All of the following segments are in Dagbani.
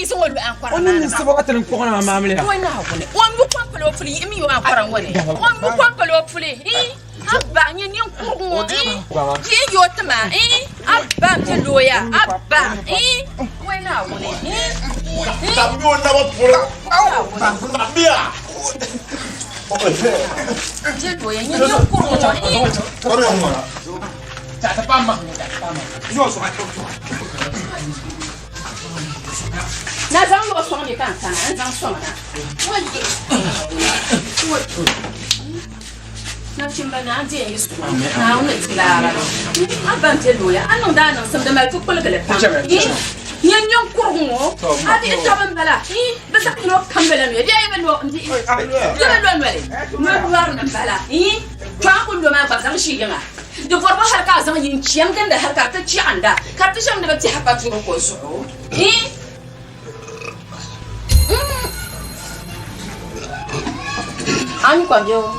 yi zaŋ o luhi ankɔra O maa ni ni niŋ maa. sabo ka ti ni kpuɣi na maa maamliya. O Naawuni, o nyu kom pali o puli, yiɣimi yo ankɔra ŋɔ ni. O nyu kom pali o puli, ii, a ba n-nyɛ ninkurugu ŋɔ, ii, bia yo ti ma, ii, a ba m-be looya, a ba, ii, o Naawuni, ii, ii. Ka mi o naba polo. Naawuni. Be looya, nyɛ ninkurugu ŋɔ, ii. Na zaŋ luɣa sɔŋ mi ka n kana n zaŋ sɔŋ na. Nachimba naa n-deei yi suhu Naawuni ni ti laara. A ba m-be looya, a niŋdi a niŋsim di mali ti kpuligili pam. Nyɛ ninkurugu ŋɔ, a bihi taba m-bala. Bɛ zaɣ yino kam lola noya bee yi bi lo m-bihi yi bi lo noli, noli lɔri ni m-bala. To a ku lo maa gba zaŋ ʒi yiŋa. Di bɔribu hali ka a zaŋ yin chiɛm gindi hali ka di ti chiɣinda, ka di ti shɛm ni bɛ tɛha pa toroko zuɣu. A nyu kom bee o?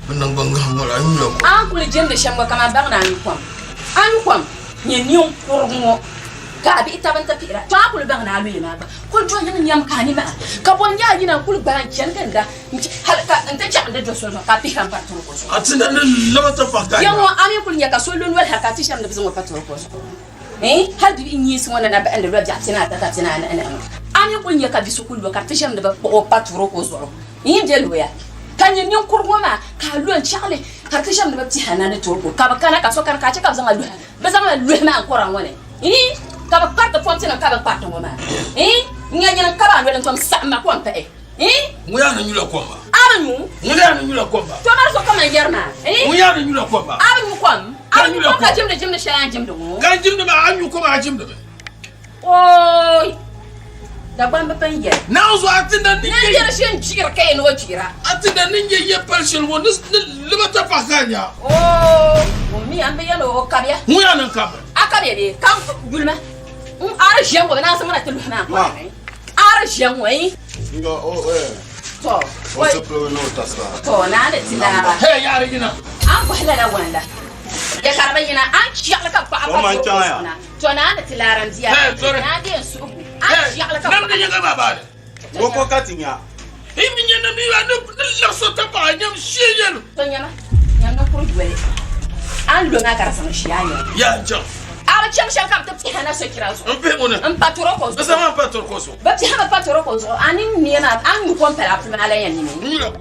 Bɛ naŋgban ŋahi ŋɔ la, a nyula kom. A ni kuli jɛmdi shɛm ŋɔ kaman baŋ ni a nyu kom. A nyu kom nyɛ ninkurugu ŋɔ ka a bihi taba n-ti pihira. To a kuli baŋ ni a luya maa gba kuli do yiŋ nyam ka a ni maa ka bɔ n-nyɛ a yina n-kuli gbaai n-chani ginda hali ka n ti chaɣindi do so zuɣu ka a pihira m-pa toroko zuɣu. A ti na ni laba ti pahi ka a Ya nya. ŋɔ a mi kuli nya ka so lo noli hali ka a ti shɛm ni bɛ zaŋ o pa toroko zuɣu. Eeh hali bibihi nyiisi ŋɔ ni na bahindi lɔ biɛɣu pinaata ka pinaanahi ŋɔ. A mi kuli nya ka bi so kuli lo ka di ti ʒiɛm ni bɛ kpuɣi o pa toroko zuɣu n be loya ka nyɛ ninkurugu ŋɔ maa ka a lo n-chaɣili ka di ti ʒiɛm ni bɛ pihi a na ni toroko ka bɛ kana ka so kani ka a chɛ ka bɛ zaŋ a luhi bɛ zaŋ a luhi maa n-kɔra ŋɔ ni eeh ka bɛ kpariti pɔmpinim ka bɛ kpariti ŋɔ maa eeh n-nya nyini n kabi a noli n-tom saɣim ma kom pahi eeh. Ŋun yaa ni nyula kom maa. A bi nyu. Ŋun yaa ni nyula kom maa. To mali so kaman yɛri maa eeh. Ŋun yaa ni nyula kom maa. A bi nyu kom. A bi nyu kom ka jimdi jimdi shɛli a ni jimdi ŋɔ. Ka n jimdi maa a nyu kom a jimdi mi. Ooi Dagbaŋ bi pun yɛli. Naawuni zuɣu a ti na ni nyɛ. Nandiri ʒi n-jiɣiri ka yɛn ni o jiɣira. A ti na ni nyɛ yɛ pali shɛli ŋɔ ni liba tapaɣa ka a nya. Ooi ŋun mi a ni bi yɛli o kabiya. Ŋun yaa ni n kabi. A kabiya bee ka n yuli ma n a di ʒiɛm ŋɔ bɛ naan zaŋ ma na ti luhi maa n-kɔri a di ʒiɛm ŋɔ yi. To to naa ni ti laara. Hey yaari yina. A ni bɔhi lala wani la. Ya ka di bi yina, a ni chiɣili ka kpaɣa pa toroko zuɣu na. To naa ni ti laara n bia. Naa bɛ n suhigu. A ni chiɣili ka kpaɣa. Namdi nyɛ ka babaali. Woko ka ti nya. Yi mi nyɛ namdi ya ni labisi o tapaɣa nyam shee yɛlu. To nyama, nyam na kuri doli. A ni lo maa ka di zaŋ ʒi a nyam. Ya n chaŋ. A bi chaŋ shɛli ka bɛ ti pihi a na sochira zuɣu. N pihi ŋuni. N pa toroko zuɣu. N zaŋ ma n pa toroko zuɣu. Bɛ pihi mi pa toroko zuɣu. A ni neei maa, a ni nyu kom pali a puli maa lan yɛn nimi. N nyula kom.